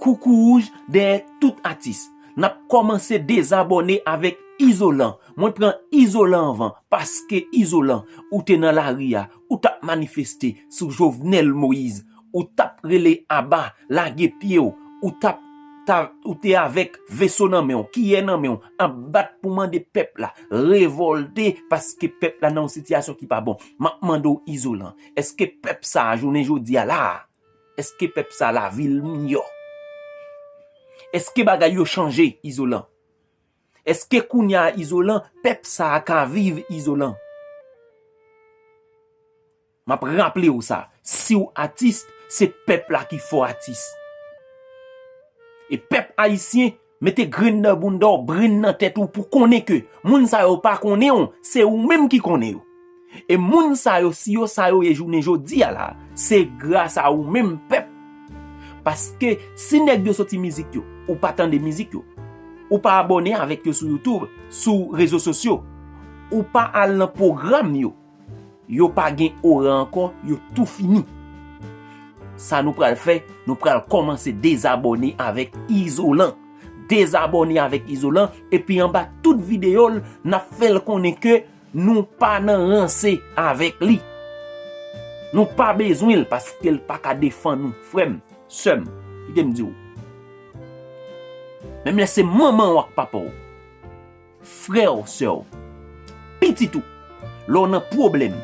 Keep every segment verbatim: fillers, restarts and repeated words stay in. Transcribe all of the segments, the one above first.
Koukou wouj dèyè tout atis. N ap kòmanse dezabòne avèk Izolan. Mwen pran Izolan anvan, paske Izolan, ou te nan lari a, ou t ap manifeste sou Jovenel Moïse, ou t ap rele aba, lage pye w, ou t ap, ta, ou te avèk veso nan men w, kiyè nan men w, ap bat pou mande pèp la revòlte, paske pèp la nan yon sitiyasyon ki pa bon. M ap mande w, Izolan, èske pèp sa a, jounen jodi a la a, èske pèp sa a lavi l miyò? Èske bagay yo chanje, Izolan? Èske kounye a, Izolan, pèp sa a ka viv, Izolan? M ap raple w sa, si w atis, se pèp la ki fè w atis. E pèp ayisyen, mete grenn nan bounda w, brenn nan tèt ou pou konnen ke moun sa yo pa konnen w, se ou menm ki konnen yo. E moun sa yo, si yo sa yo ye jounen jodi a la, se gras a ou menm pèp. Paske si nèg yo soti mizik yo, ou pa tande mizik yo, ou pa abòne avèk yo sou YouTube, sou rezo sosyo, ou pa al nan pwogram yo, yo pa gen ora ankò, yo tou fini. Sa nou pral fè, nou pral kòmanse dezabòne avèk Izolan. Dezabòne avèk Izolan, epi anba tout videyo l, n ap fè l konnen ke nou pa nan ranse avèk li. Nou pa bezwen l paske l pa ka defann nou. Frè m, sè m, kite m di w. Menm lè se manman w ak papa w, frè w, sè w, pitit ou, lè w nan pwoblèm,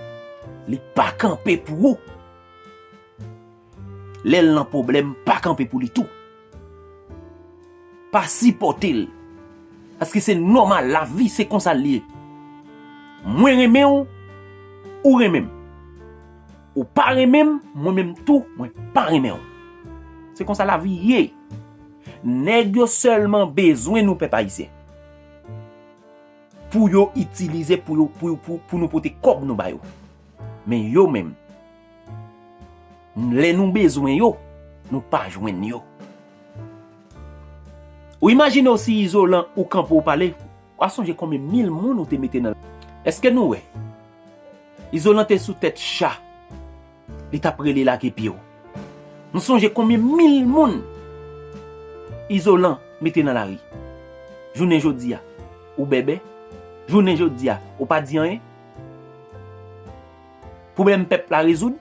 li pa kanpe pou ou. Lè l nan pwoblèm, pa kanpe pou li tou. Pa sipòte l. Paske se nòmal, lavi se konsa l ye. Mwen renmen w, ou renmen m. Ou pa renmen m, mwen menm tou, mwen pa renmen w. Se konsa lavi ye. Nèg yo sèlman bezwen nou, pèp ayisyen, pou yo itilize, pou yo, pou, pou, pou nou pote kòb nou ba yo. Men yo menm, lè nou bezwen yo, nou pa jwenn yo. Ou imajine w si Izolan ou kanpe w pale, w a sonje konbyen mil moun ou te mete nan. Èske nou wè? Izolan te sou tèt cha. Li t ap rele lage pye w. Nou sonje konbyen mil moun Izolan mete nan lari. Jounen jodi a, ou bèbè. Jounen jodi a, ou pa di anyen. Pwoblèm pèp la rezoud.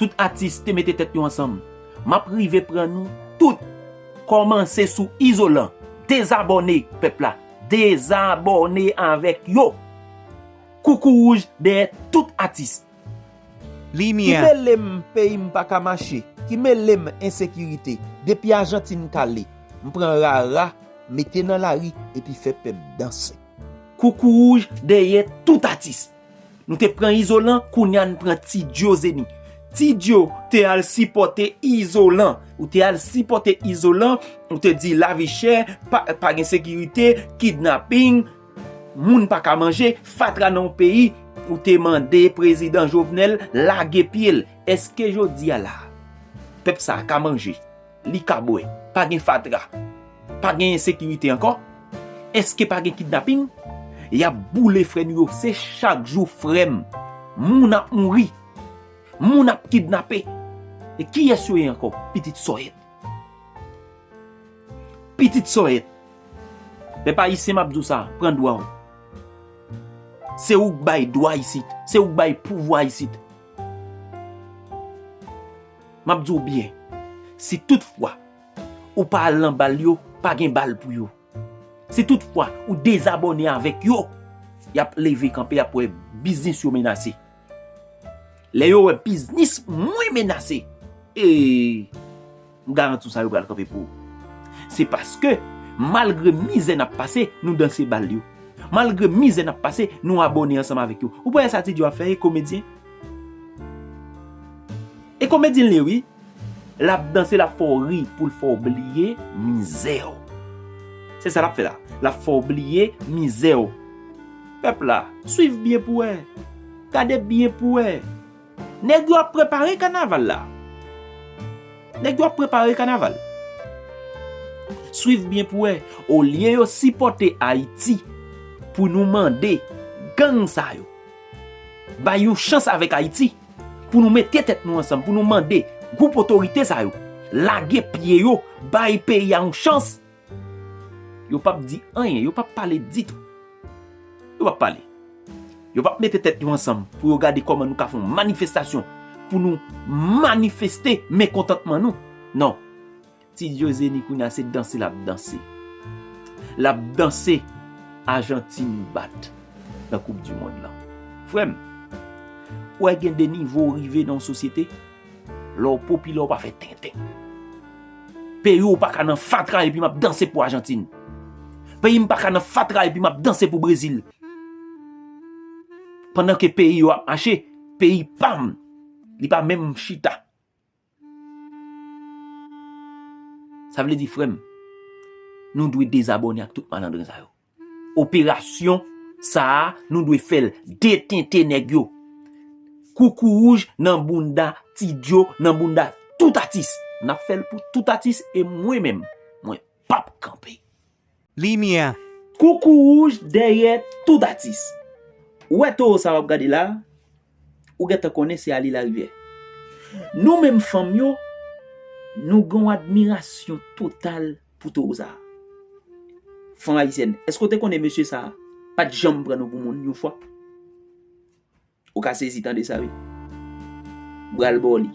Tout atis te mete tèt yo ansanm. M ap rive pran nou tout. Kòmanse sou Izolan. Dezabòne pèp la. Dezabòne avèk yo. Koukou wouj dèyè tout atis. Ki mele m peyi m pa ka mache, ki mele m ensekirite. Depi Ajantin kale, m pran rara, mete nan lari epi fè pèp danse. Koukou wouj dèyè tout atis. Nou te pran Izolan, kounye a n pran Ti Djo Zeni. Ti Djo te al sipòte Izolan. Ou te al sipòte Izolan, ou te di lavi chè, pa, pa gen sekirite, kidnaping, moun pa ka manje, fatra nan yon peyi, ou te mande prezidan Jovenel lage pye l. Èske jodi a la, pèp sa a ka manje? Li ka bwè, pa gen fatra, pa gen ensekirite ankò? Èske pa gen kidnaping? Y ap boule frè nou yo, se chak jou frè m. Moun ap mouri, moun ap kidnape. E kiyès yo ye ankò? Pitit sòyèt. Pitit sòyèt. Pèp ayisyen, m ap di w sa, pran dwa w. Se ou k bay dwa isit, se ou k bay pouvwa isit. M ap di w byen, si tout fwa ou pa al nan bal yo, pa gen bal pou yo. Si tout fwa ou dezabòne avèk yo, y ap leve kanpe, y ap wè biznis yo menase. Lè yo wè biznis mwen menase, e m garanti w sa, yo pral kanpe pou ou. Se paske, malgre mizè n ap pase, nou danse bal yo. Malgre mizè n ap pase, nou abòne ansanm avèk yo. Ou pa wè sa Ti Djo ap fè, e komedyen? E komedyen l ye, wi. L ap danse, l ap fè w ri pou l fè w bliye mizè w. Se sa l ap fè la. L ap fè w bliye mizè w. Pèp la, swiv byen pou wè. Gade byen pou wè. Nèg yo ap prepare kanaval la. Nèg yo ap prepare kanaval. Swiv byen pou wè. Olye yo sipòte Ayiti pou nou mande gang sa yo bay yon chans avèk Ayiti, pou nou mete tèt nou ansanm, pou nou mande gwoup otorite sa yo, lage pye yo, bay peyi a yon chans, yo p ap di anyen, yo p ap pale ditou. Yo p ap pale. Yo p ap mete tèt yo ansanm pou yo gade kòman nou ka fè yon manifestasyon, pou nou manifeste mekontantman nou. Non. Ti Djozeni kounye a se danse l ap danse. L ap danse Ajantin bat nan Koup di Mond lan. Frè m, ou wè gen de nivo w rive nan yon sosyete, lè w popilè w pa fè tenten. Peyi w pa ka nan fatra epi m ap danse pou Ajantin. Peyi m pa ka nan fatra epi m ap danse pou Brezil. Pandan ke peyi yo ap mache, peyi pa m, li pa menm chita. Sa vle di, frè m, nou dwe dezabòne ak tout malandren sa yo. Operasyon sa a, nou dwe fè l detente nèg yo. Koukouwouj nan bounda Ti Djo, nan bounda tout atis. N ap fè l pou tout atis e mwen menm, mwen p ap kanpe. Limyè. Koukouwouj dèyè tout atis. Ou wè towo sa w ap gade la a? Ou gentan konnen se Ali Larivière. Nou menm fanm yo, nou gen yon admirasyon total pou towo sa a. Fanm ayisyèn, èske w te konnen mesye sa a pa t janm pran nou pou moun yon fwa? Ou ka sezi tande sa, wi. M pral ba w li.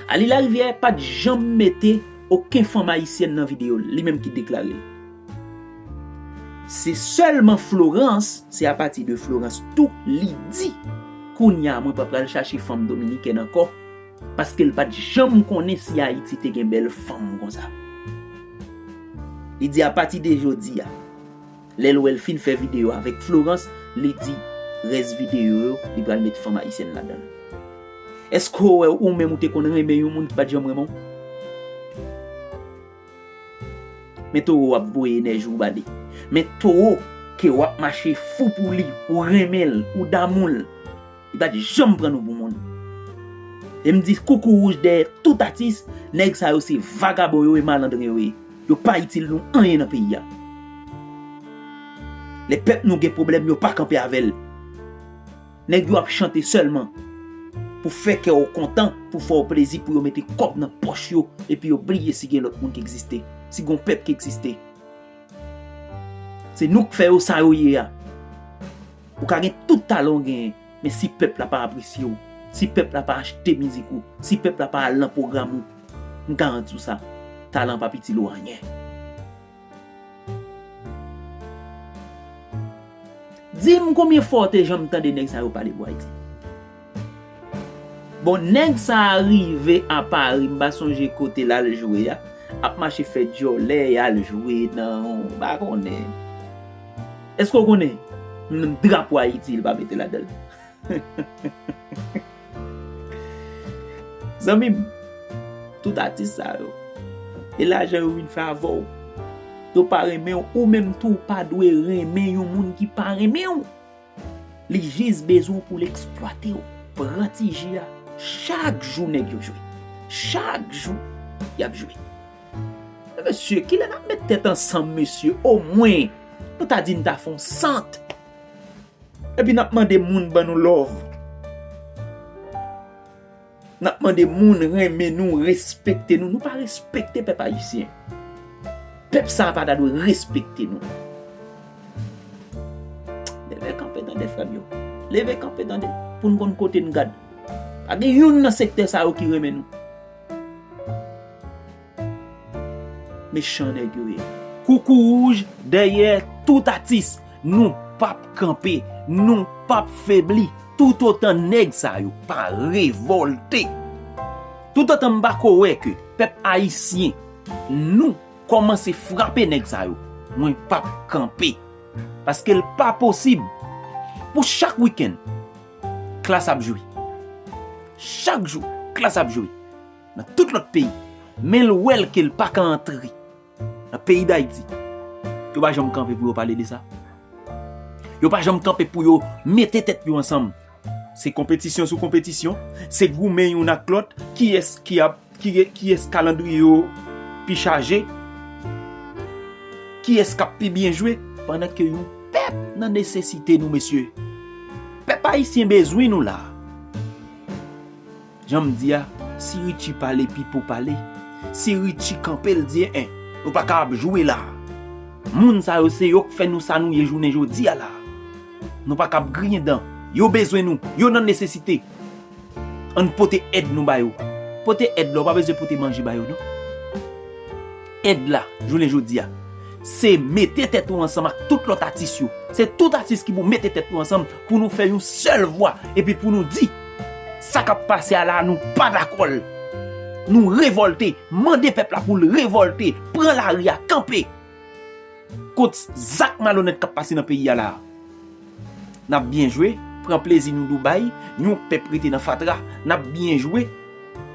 Ali Larivière pa t janm mete okenn fanm ayisyèn nan videyo l, li menm ki deklare l. Se sèlman Florence, se apati de Florence tou li di, kounye a mwen pa pral chache fanm dominikèn ankò, paske l pa t janm konnen si Ayiti te gen bèl fanm konsa. Li di apati de jodi a, lè l wè l fin fè videyo avèk Florence, li di rès videyo yo, li pral met fanm ayisyèn ladan l. Èske w wè ou menm ou te konn renmen yon moun ki pa t janm renmen w? Men towo w ap voye enèji w ba li. Men towo ke w ap mache fou pou li, ou renmen l, ou damou l. Li pa t janm pran nou pou moun. E m di koukouwouj dèyè tout atis, nèg sa yo se vagabon yo e malandren yo ye. Yo pa itil nou anyen nan peyi a. Lè pèp nou gen pwoblèm, yo pa kanpe avè l. Nèg yo ap chante sèlman pou fè kè w kontan, pou fè w plezi, pou yo mete kòb nan pòch yo, epi yo bliye si gen lòt moun ki egziste, si gen yon pèp ki egziste. Se nou k fè yo sa yo ye a. Ou ka gen tout talan w genyen, men si pèp la pa apresye w, si pèp la pa achte mizik ou, si pèp la pa al nan pwogram ou, m garanti w sa, talan p ap itil ou anyen. Di m konbyen fwa w te janm tande nèg sa yo pale pou Ayiti? Bon, nèg sa a rive a Pari, m pa sonje kote l al jwe a, ap mache fè djòlè, y al jwe nan, m pa konnen. Èske w konnen? Menm drapo Ayiti, li pa mete ladan l. Zanmi m, tout atis sa yo, e lajan yo vin fè avè w. Yo pa renmen w, ou menm tou, ou pa dwe renmen yon moun ki pa renmen w. Li jis bezwen w pou l eksplwate w. Pran ti ji a. Chak jou nèg yo jwe. Chak jou, y ap jwe. Men mesye, kilè n ap met tèt ansanm, mesye? Omwen, nou ta di n ta fè yon sant. Epi n ap mande moun ban nou love. N ap mande moun renmen nou, respekte nou. Nou pa respekte pèp ayisyen. Pèp sa a pa ta dwe respekte nou. Leve kanpe tande, frè m yo. Leve kanpe tande. Pou n konn kote n gad. Pa gen youn nan sektè sa yo ki renmen nou. Mechan nèg yo ye. Koukouwouj dèyè tout atis. Nou p ap kanpe. Nou p ap febli. Toutotan nèg sa yo pa revòlte. Toutotan m pa ko wè ke pèp ayisyen, nou kòmanse frape nèg sa yo, mwen p ap kanpe. Paske l pa posib pou chak wikenn, Klass ap jwe. Chak jou, Klass ap jwe. Nan tout lòt peyi. Men l wè l ke l pa ka antre nan peyi Dayiti. Yo pa janm kanpe pou yo pale de sa. Yo pa janm kanpe pou yo mete tèt yo ansanm. Se konpetisyon sou konpetisyon, se goumen youn ak lòt, kiyès ki ap, ki, kiyès kalandriye yo pi chaje, kiyès k ap pi byen jwe, pandan ke yon pèp nan nesesite nou, mesye. Pèp ayisyen bezwen nou la. Jan m di a, Si Richie pale, Pipo pale. Si Richie kanpe, l di, en, nou pa ka ap jwe la. Moun sa yo, se yo k fè nou sa nou ye jounen jodi a la. Nou pa ka ap griyen dan. Yo bezwen nou. Yo nan nesesite. Ann pote èd nou ba yo. Pote èd la, ou pa bezwen pote manje ba yo, non. Èd la, jounen jodi a, se mete tèt ou ansanm ak tout lòt atis yo. Se tout atis ki pou mete tèt nou ansanm pou nou fè yon sèl vwa epi pou nou di, sa k ap pase a la, nou pa dakò l. Nou revòlte, mande pèp la pou l revòlte, pran lari a, kanpe kont zak malonèt k ap pase nan peyi a la. N ap byen jwe, pran plezi nou Dubai, yon pèp rete nan fatra, n ap byen jwe,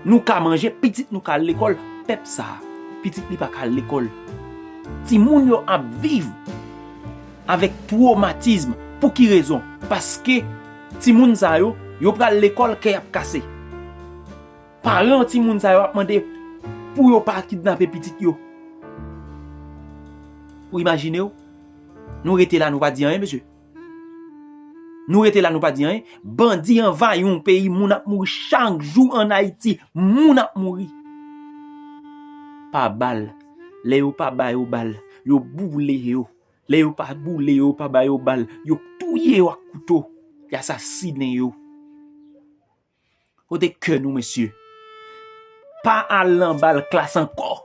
nou ka manje, pitit nou ka al lekòl, pèp sa a, pitit li pa ka al lekòl. Timoun yo ap viv avèk twomatizm. Pou ki rezon? Paske timoun sa yo, yo pral lekòl, kè y ap kase. Paran timoun sa yo ap mande pou yo pa kidnape pitit yo. Ou imajine w? Nou rete la, nou pa di anyen, mesye. Nou rete la, nou pa di anyen. Bandi anvayi yon peyi, moun ap mouri chak jou ann Ayiti. Moun ap mouri. Pa bal. Lè yo pa ba yo bal, yo boule yo. Lè yo pa boule yo, yo pa ba yo bal, yo touye yo ak kouto. Y asasinen yo. Kote kè nou, mesye? Pa al nan bal klas ankò.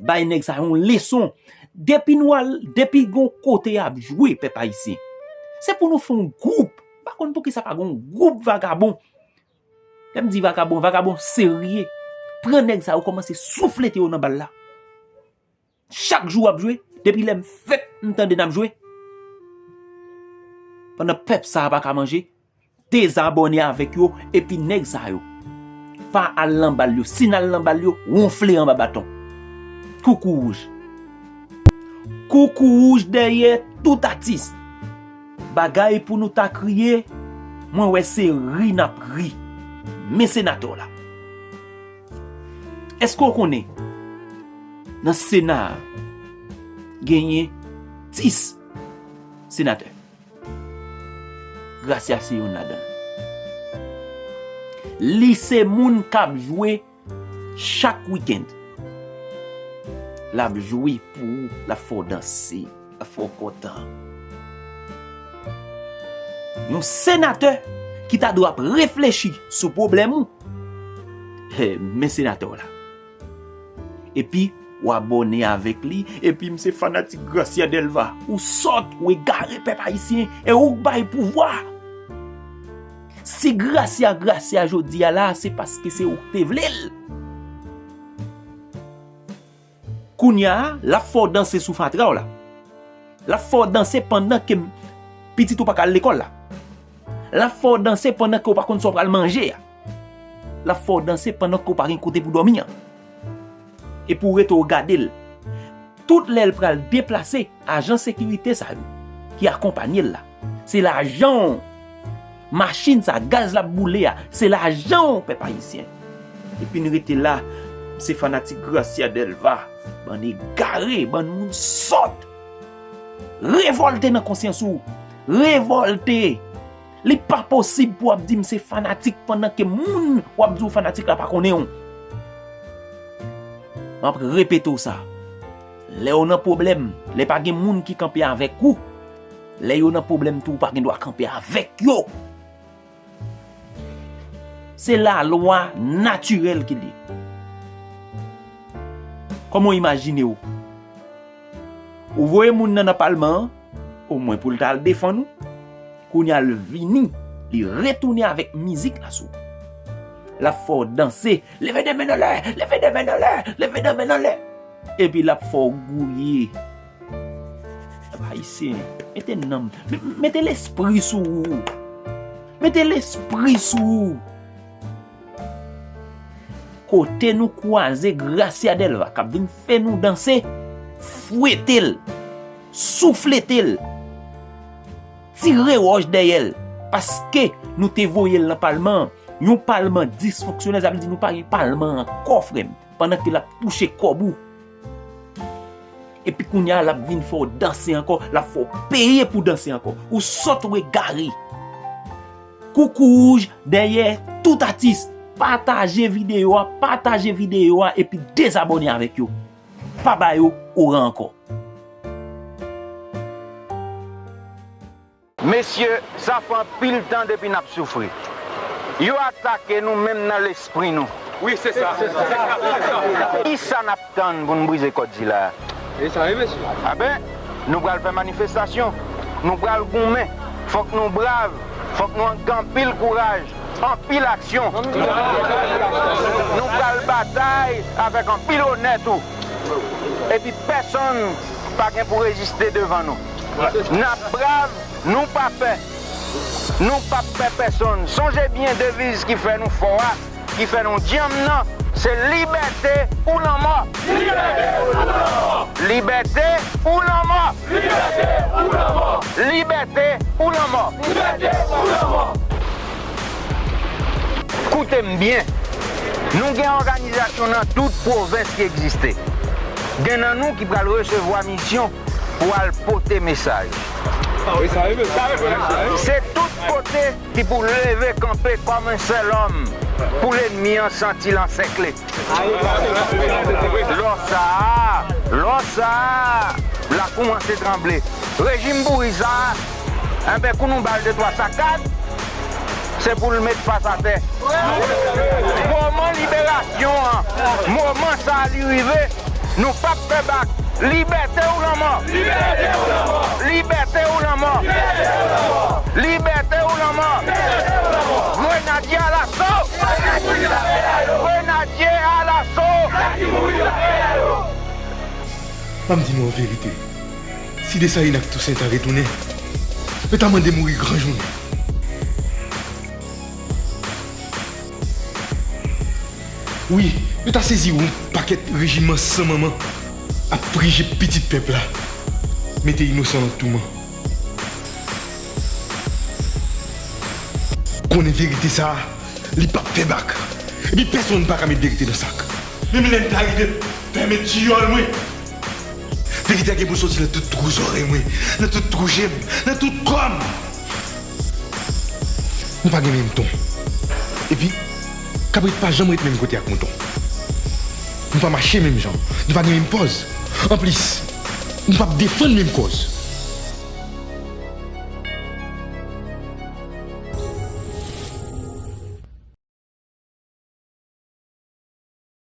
Bay nèg sa yon leson. Depi nou al, depi gon kote y ap jwe, pèp ayisyen, se pou nou fè yon gwoup. M pa konn poukisa pa gon gwoup vagabon. Lè m di vagabon, vagabon serye. Pran nèg sa yo, kòmanse souflete yo nan bal la. Chak jou w ap jwe, depi lè m fèt, m tande n ap jwe. Pandan pèp sa a pa ka manje, dezabòne avèk yo, epi nèg sa yo, pa al nan bal yo. Si n al nan bal yo, wonfle anba baton. Koukouwouj. Koukouwouj dèyè tout atis. Bagay pou nou ta kriye, mwen wè se ri n ap ri. Men senatè w la. Èske w konnen, nan Sena a, genyen dis senatè? Gracia se youn ladan l. Li se moun k ap jwe chak wikenn. L ap jwe pou ou, l ap fè w danse, l ap fè w kontan. Yon senatè ki ta dwe ap reflechi sou pwoblèm ou. He, men senatè w la. Epi, w abòne avèk li, epi m se fanatik Gracia Delva. Ou sòt, ou egare, pèp ayisyen, e ou k bay pouvwa. Si Gracia, Gracia jodi a la, se paske se ou k te vle l. Kounye a, l ap fè w danse sou fatra w la. L ap fè w danse pandan ke m, pitit ou pa ka al lekòl la. L ap fè w danse pandan ke w pa konn sa w pral manje a. L ap fè w danse pandan ke w pa gen kote pou dòmi an. Epi w rete w gade l. Tout lè l pral deplase, ajan sekirite sa yo ki akonpanye l la, se lajan w. Machin sa, gaz l ap boule a, se lajan w, pèp ayisyen. Epi n rete la, m se fanatik Gracia Delva. Bann egare, bann moun sòt. Revòlte nan konsyans ou. Revòlte. Li pa posib pou w ap di m se fanatik pandan ke moun w ap di w fanatik la pa konnen w. M ap repete w sa. Lè w nan pwoblèm, lè pa gen moun ki kanpe avèk ou, lè yo nan pwoblèm tou, ou pa gen dwa kanpe avèk yo. Se lalwa natirèl ki li. Kòman w imajine w? Ou voye moun nan nan palman an, omwen pou l ta al defann ou. Kounye a l vini, li retounen avèk mizik la sou. L ap fè w danse, leve de men anlè, leve de men anlè, leve de men anlè. Epi l ap fè w gouye. Pèp ayisyen, mete nanm, me-, mete lespri sou ou. Mete lespri sou ou. Kote nou kwaze Gracia Delva k ap vin fè nou danse, fwete l, souflete l, tire wòch dèyè l, paske nou te voye l nan palman an. Yon palman disfonksyonèl, sa vle di nou pa gen palman ankò, frè m, pandan ke l ap touche kòb ou. Epi kounye a, l ap vin fè w danse ankò, l ap fè w peye pou danse ankò. Ou sòt, ou egare. Koukouwouj dèyè tout atis. pataje videyo a, pataje videyo a epi dezabòne avèk yo. Pa ba yo oran ankò. Mesye, sa fè anpil tan depi n ap soufri. Yo atake nou menm nan lespri nou. Wi, se sa. Kisa n ap tann pou n brize kòd sila a? E sa wi, mesye. Aben, nou pral fè manifestasyon. Nou pral goumen. Fòk nou brav. Fòk nou gen anpil kouraj. Anpil aksyon. Nou pral batay avèk anpil onè tou. Epi pèsonn pa gen pou reziste devan nou. N ap brav, nou pa pè. Nou p ap pè pèsonn. Sonje byen deviz ki fè nou fò a, ki fè nou dyanm nan, se libète ou lanmò. Libète ou lanmò. Libète ou lanmò. Libète ou lanmò. Libète ou lanmò. Libète ou lanmò. Koute m byen. Nou gen òganizasyon nan tout pwovens ki egziste. Gen nan nou ki pral resevwa misyon pou al pote mesaj. Se tout kote ki pou leve kanpe kòm yon sèl òm pou lènmi an santi l ansèkle. Lò sa a, lò sa a, l a koumanse tranble. Rejim pouri sa a, enben, kou nou ba l de twa sakad, se pou l met fas atè. Moman liberasyon an, moman sa a li rive, nou p ap fè bak. Libète ou lanmò! Libète ou lanmò! Libète ou lanmò! Libète ou lanmò! Grenadye alaso! Grenadye alaso! Ban m di nou an verite, si Desalin ak Tousen ta retounen, yo ta mande mouri gran jounen. Wi, yo ta sezi wè yon pakèt rejiman san manman ap prije pitit pèp la, mete inosan nan touman. Konnen verite sa a, li p ap fè bak. Epi pèsonn pa ka met verite nan sak. Menm lè m ta rive fèmen tiyòl mwen, verite a gen pou soti nan tout twou zòrèy mwen, nan tout twou je m, nan tout kò m. Nou pa gen menm ton. Epi, kabrit pa janm ret menm kote ak mouton. Nou pa mache menm jan. Nou pa gen menm pòz. Anplis, nou p ap defann menm kòz.